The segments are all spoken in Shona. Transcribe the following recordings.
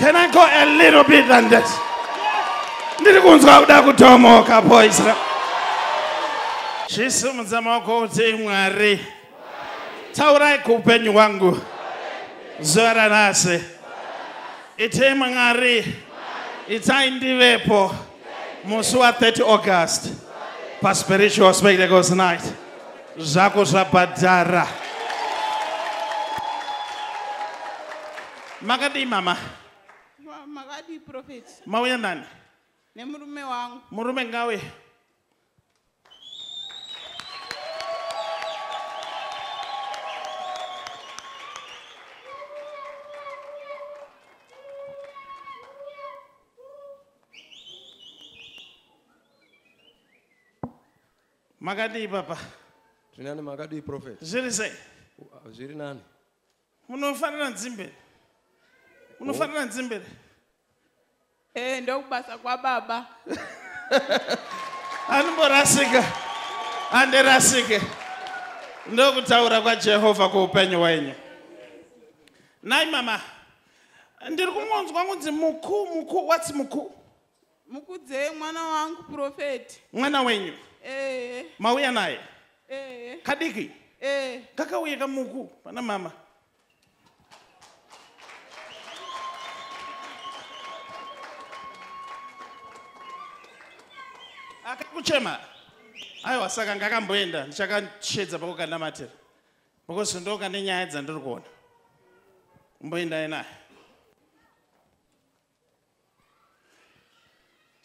Can I go a little bit than this? Ndiri kunzwa kuda kutomoka, boys. Chisimudza maoko uti Mwari. Taurai kuupenyu hwangu. Zuva ranhasi. Itei Mwari. Itai ndivepo. Musi wa 30 August. PaSpiritual Spectacles Night. Zvako zvabhadhara. Makadii mama? Makadii prophet? Mauya nani? Nemurume wangu. Murume ngawe. Makadii papa? Zviri nani, makadii prophet? Zviri sei? Zviri nani. Munofanira nzimbe. Munofanira nzimbe. Ndokubasa kwababa. Anomborasika. Andirasike. Ndokutaura kwaJehovha kuupenyu hwenyu. Nai mama, ndiri kungonzwa kunzi muku muku, what's muku? Mukudzei mwana wangu prophet. Mwana wenyu? Mauya naye? Kadiki? Kakauya kamuku pana mama. Akakuchema? Aiwa, saka ngakamboenda ndichakashedza pakukanamatira. Because ndokane nyaya dzandiri kuona. Mboendai naye.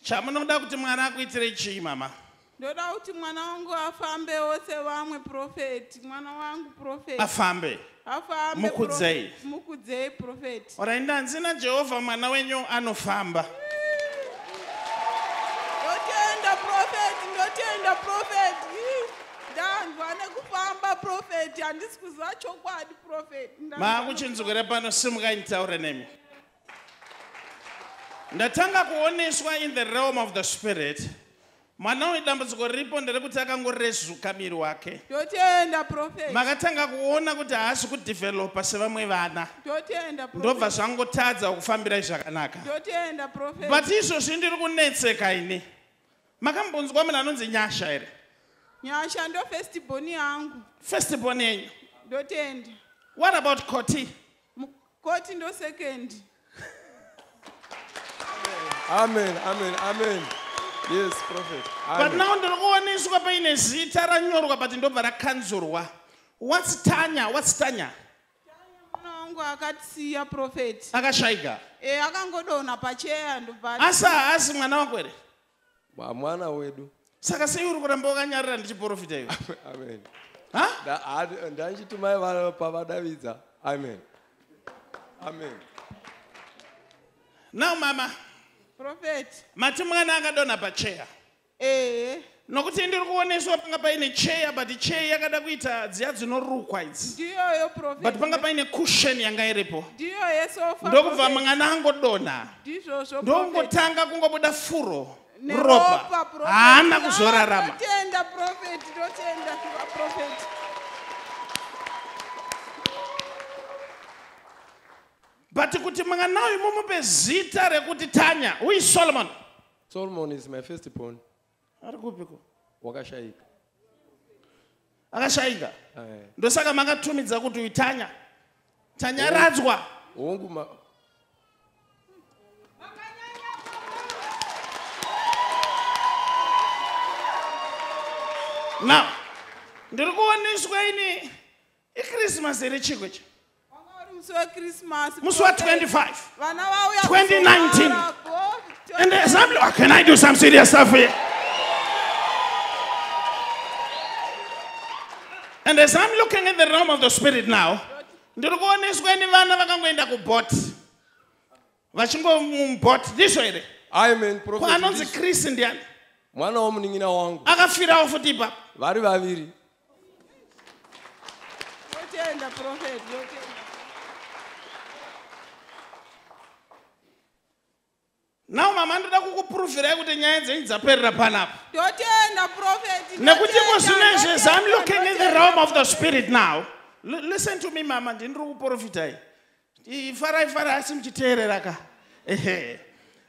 Chamunoda kuti mwana akuitire chii mama? Ndoda kuti mwana wangu afambewo sevamwe prophet. Mwana wangu prophet. Afambe. Afambe. Mukudzei. Mukudzei prophet. Ora ndanzi naJehovha mwana wenyu anofamba. Ndotenda prophet, ndotenda prophet. Ndanzwa nekufamba prophet, handisi kuziva chokwadi prophet. Maakuchinzwira pano, simukai nditaure nemi. Ndatanga kuoneswa in the realm of the spirit. Mwana uyu dambudziko riripo nderekuti akangorezuka miri wake. Ndotenda prophet. Makatanga kuona kuti haasi kudhivhelopa sevamwe vana. Ndotenda prophet. Ndobva zvangotadza kufambirai zvakanaka. Ndotenda prophet. But izvozvi ndiri kunetseka ini. Makambonzwa munhu anonzi Nyasha here? Nyasha ndo first born yangu. First born yenyu? Ndotenda. What about Koti? Koti ndo second. Amen, amen, amen. Yes, prophet. But now ndiri kuoneswa paine zita ranyorwa but ndobva rakanzurwa. What's Tanya? What's Tanya? Mwana wangu akatisiya prophet. Akashaika. Akangodonha pacheya ndobva. Asi haasi mwana wako here? Mwana wedu. Saka sei uri kuramba wakanyarara ndichiprofita iwe? Amen. Ha? Ndandichitumai pavadavidza. Amen. Amen. Now mama. Prophet. Mati mwana akadonha pacheya. Nokuti ndiri kuoneswa panga paine cheya but cheya yakada kuita dziya dzinorukwa idzi. Ndiyoyo prophet. But panga paine cushion yanga iripo. Ndiyo yesofa. Ndokubva mwana angodonha. Ndizvozvo. Ndongotanga kungobuda furo. Ropa. Haana kuzorarama. Ndotenda prophet, ndotenda prophet. But kuti mwana uyu mumupe zita rekuti Tanya. Who is Solomon? Solomon is my first born. Ari kupiko? Wakashaika. Akashaika? Ndosaka makatumidza kuti uyu Tanya. Tanyaradzwa. Hongu ma. Now, ndiri kuoneswa ini iChristmas here chiko ichi? Musi weChristmas. Musi wa 25. Vana vauya 2019. And there's some, oh, can I do some serious stuff here? And as I'm looking in the realm of the spirit now, ndiri kuoneswa ini vana vakangoenda kubot. Vachingo mubot. Ndizvo here? Amen, prophet. Anonzi Chris ndiani? Mwana womunin'ina wangu. Akafirawo futi ipapo. Vari vaviri. Ndotenda prophet, ndotenda. Now mama ndoda kukuprovirai kuti nyaya dzenyu dzaperera panapa. Ndotenda prophet. Nekuti kuzvinezvi as I'm looking in the realm of the spirit now. Listen to me mama, ndiri kuprofitai. Farai farai asi muchiteerera ka. Ehe.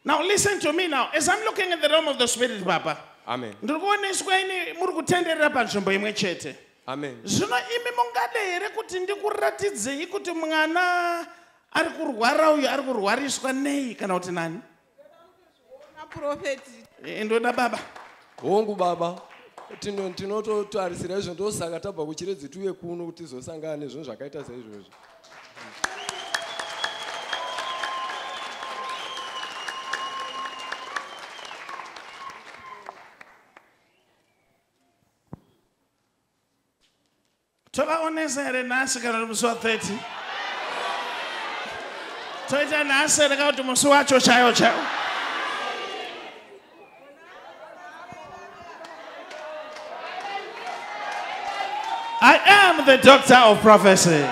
Now listen to me now. As I'm looking at the realm of the spirit, Papa. Amen. Ndiri kuoneswa ini muri kutenderera panzvimbo imwe chete. Amen. Zvino imi mungade here kuti ndikuratidzei kuti mwana ari kurwara uyu ari kurwariswa nei kana kuti nani? Prophet. Ndoda baba. Hongu baba. Tinototarisira izvo, ndosaka tabva kuChiredzi tiuye kuno kuti tizosangana nezvinhu zvakaita saizvozvo. Tovaonesa here nhasi kana kuti musi wa30? Toita nhasi here kana kuti musi wacho chaiwo chaiwo? I am the doctor of prophecy.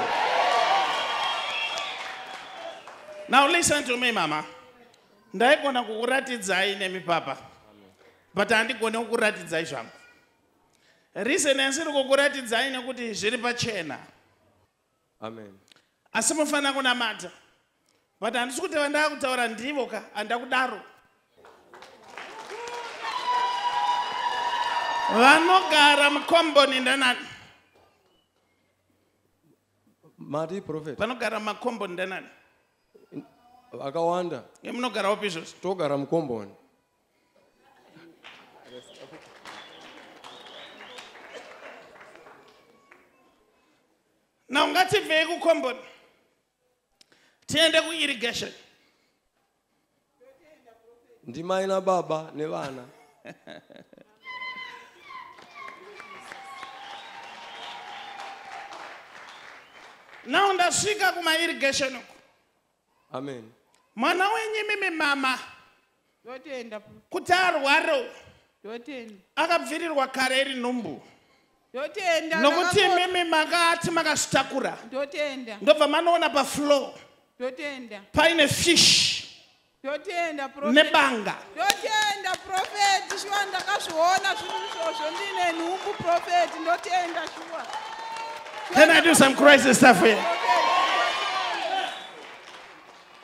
Now listen to me, mama. Ndaigona kukuratidzai nemi papa. But handigoni kukuratidzai zvangu. Reason yandisiri kukuratidzai nekuti zviri pachena. Amen. Asi mufanira kunamata. But handisi kuti vandava kutaura ndivo ka, handa kudaro. Vanogara mukomboni ndanani? Mati prophet. Vanogara mumakomboni ndanani? Vakawanda. Munogara upi izvozvo? Togara mukomboni. Now ngatibvei kukomboni tiende kuirrigation. Ndimai nababa nevana. Now ndasvika kumairrigation uku. Amen. Mwana wenyu imimi mama. Ndotenda. Kuti arware. Ndotenda. Akabvirirwa kare iri nhumbu. Ndotenda. Nokuti imimi makati makazvitakura. Ndotenda. Ndobva manoona pafloor. Ndotenda. Paine fish. Ndotenda prophet. Nebanga. Ndotenda prophet. Shuwa ndakazviona zvinhu izvozvo ndine nhumbu prophet. Ndotenda shuwa. Can I do some crazy stuff here?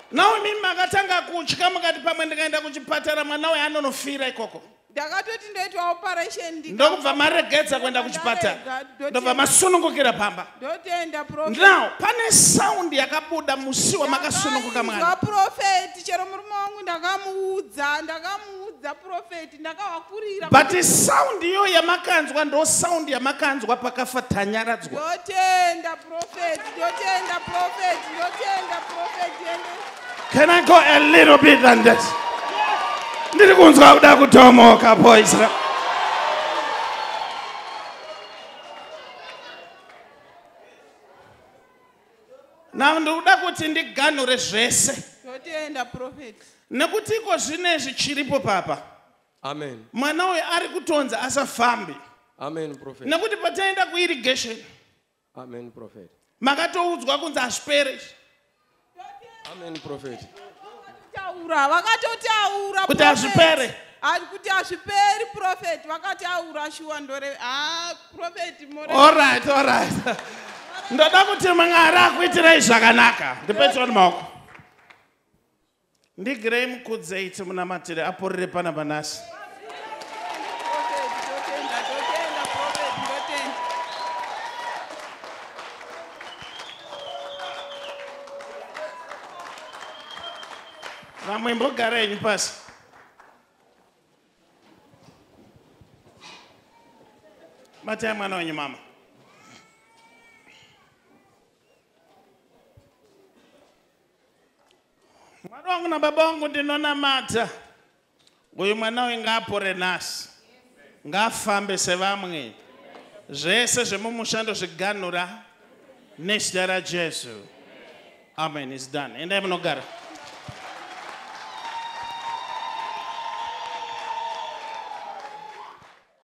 Now imimi makatanga kutya mukati pamwe ndikaenda kuchipatara mwana uyu anonofira ikoko. Ndakatoti ndoitwa operation ndokubva maregedza kuenda kuchipatara. Ndobva masunungukira pamba. Ndotenda prophet. Now pane sound yakabuda musi wamakasununguka mwana. Prophet chero murume wangu ndakamuudza prophet ndakavakurira. But sound iyo yamakanzwa ndo sound yamakanzwa pakafa Tanyaradzwa. Ndotenda prophet, ndotenda prophet, ndotenda prophet. Can I go a little bit than that? Ndiri kunzwa kuda kutomoka boys. Now ndikuda kuti ndiganhure zvese. Ndotenda prophet. Nekuti iko zvinezvi chiripo papa. Amen. Mwana uyu ari kutonza asafambi. Amen prophet. Nekuti pataenda kuirrigation. Amen prophet. Makatoudzwa kunzi azvipere. Amen prophet. Vakatotaura kuti azvipere. Kuti azviperi prophet vakataura shuwa ndore. Prophet more. All right, all right. Ndoda kuti Mwari akuitirai zvakanaka. Ndipetsoni maoko. Ndigirei mukudzei timunamatire aporere pana panasi. Vamwe imbogara henyu pasi. Batai mwana wenyu mama. Mwari wangu nababa wangu ndinonamata. Uyu mwana uyu ngaapore nhasi. Ngaafambe sevamwe. Zvese zvemumusha ndozviganhura nezita raJesu. Amen. It's done. Endai munogara.